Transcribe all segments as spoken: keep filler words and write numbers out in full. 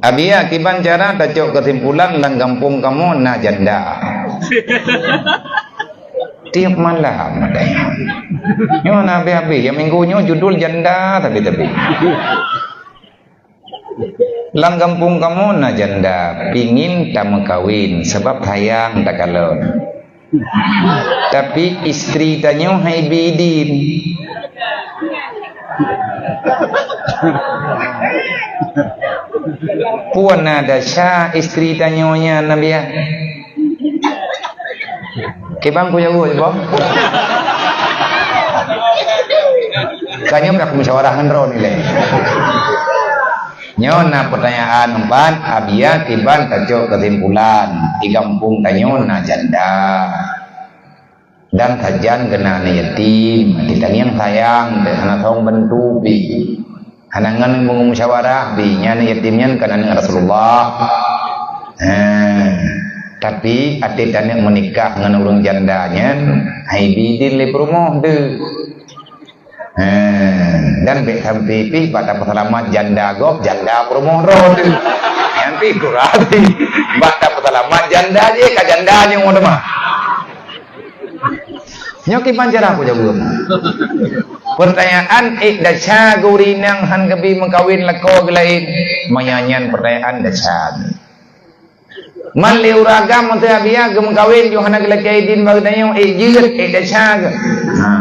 Abiya, kiban cara tacok keusimpulan lam gampông kamoe na janda? Tiep malam ada. Nyoe na habéh-habéh. Ya, minggu nyoe judul janda tapi-tapi. Lam gampông kamoe na janda, pingin tameukawen sabab sayang takalon. Tapi istri tanyoe hai bi idin. Peue na desya istri tanyoe nyan, Abiya? Kiban kujaweueb, boh. Ka nyoe ka musyawarah ngon droeneuh lé. Nyoe na peutanyaan empat, Abiya, kiban tacok keusimpulan, di gampông tanyoe na janda. Dan sajan keunan aneuk yatim, di tangieng sayang, hana song bantu pih. Hana ngon meungon musyawarah pih, nyan aneuk yatim nyan kan aneuk Rasulullah. Ha, tapi até taneuk meunikah ngon ureueng janda nyan, hai bi idin lé peurumoh teuh. Ha, dan bèk sampai pih bak tapeuseulamat janda gob, janda peurumoh droe teuh. Nyan pih kurang. Bak tapeuseulamat janda jih, ka janda nyang teuma. Nyoe kiban cara kujaweueb. Peutanyaan, ék desya geuh ureueng inong han geubi meukawen lakoe geuh laén? Meunyoe nyan peutanyaan desya. Man lé ureueng agam meuteue Abiya geumeukawen yoh hana geulakèe idin bak geutanyoe, ék jeuet, ék desya geuh. Ha.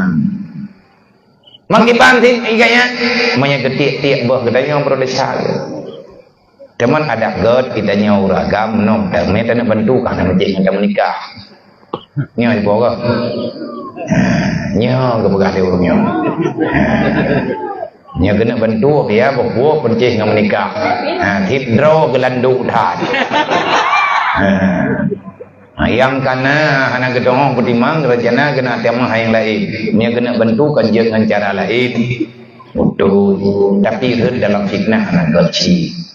Man kiban cit ié geuh nyan, meunyoe geutiek-tiek boh geutanyoe baru desya geuh. Teuma adak gèt geutanyoe ureueng agam nyoe, meutanyoe bantu ka hana meucéh ngon tameunikah. Nyoe ipo geuh. Ha, nyoe geupeugah lé ureueng nyoe. Ha. Nyoe keuneuk bantu ya, boh-boh peuncéh ngon meunikah. Ha, cit droe geulandok that. Ha. Ha, nyang kana hana geutanyoe peutimang, rencana keuneuk tamah nyang laén. Nyoe keuneuk bantu kan jeuet ngon cara laén. Beutôi. Tapi rhot dalam fitnah hana geucit.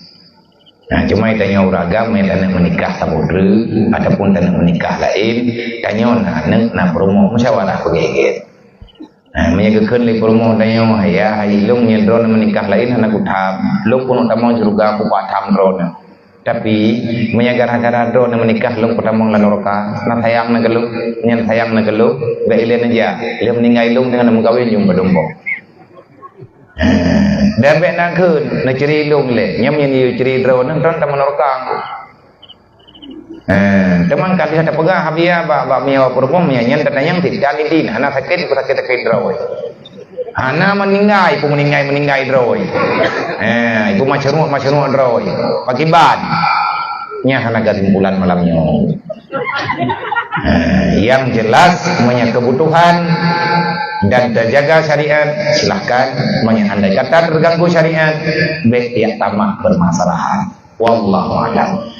Nah, cuma tanyoe ureueng agam, meunyoe taneuk meunikah saboh droe, ataupun taneuk meunikah laén, tanyoe na aneuk, na peurumoh, musyawarah beugét-gét. Nah, meunyoe geukheun lé peurumoh tanyoe, "Yah, hai lôn nyoe droeneuh meunikah laén hana kutham, lôn keuneuk tamong syeuruga kupat tham droeneuh. Tapi, meunyoe gara-gara droeneuh meunikah lôn kutamong lam nuraka, na sayang na keu lôn, nyan sayang na keu lôn, bèk ilèe neujak, lheueh meuninggai lôn teungoh neumeukawen jeuem padum boh." Dan bèk na kheun, neucri lôn lé. Nyan meunyoe neucri droeneuh, droeneuh tamong nuraka. Eh, teuma ka lheueh tapeugah Abiya bak, bak meunyoe peurumoh meunyoe nyan tatanyong cit, dan idin, hana sakét, ipeusakét-sakét droe. Hana meuninggai, ipeumeuinggai-meuninggai droe. Eh, ipeumacruek-macruek droe. Pakiban. Nyan hana keusimpulan malam nyoe. Eh, yang jelas, meunyoe kebutuhan dan terjaga syariat, silahkan. Meunyoe andai kata terganggu syariat, bèk piyak tamah permasalahan. Wallahu a'lam.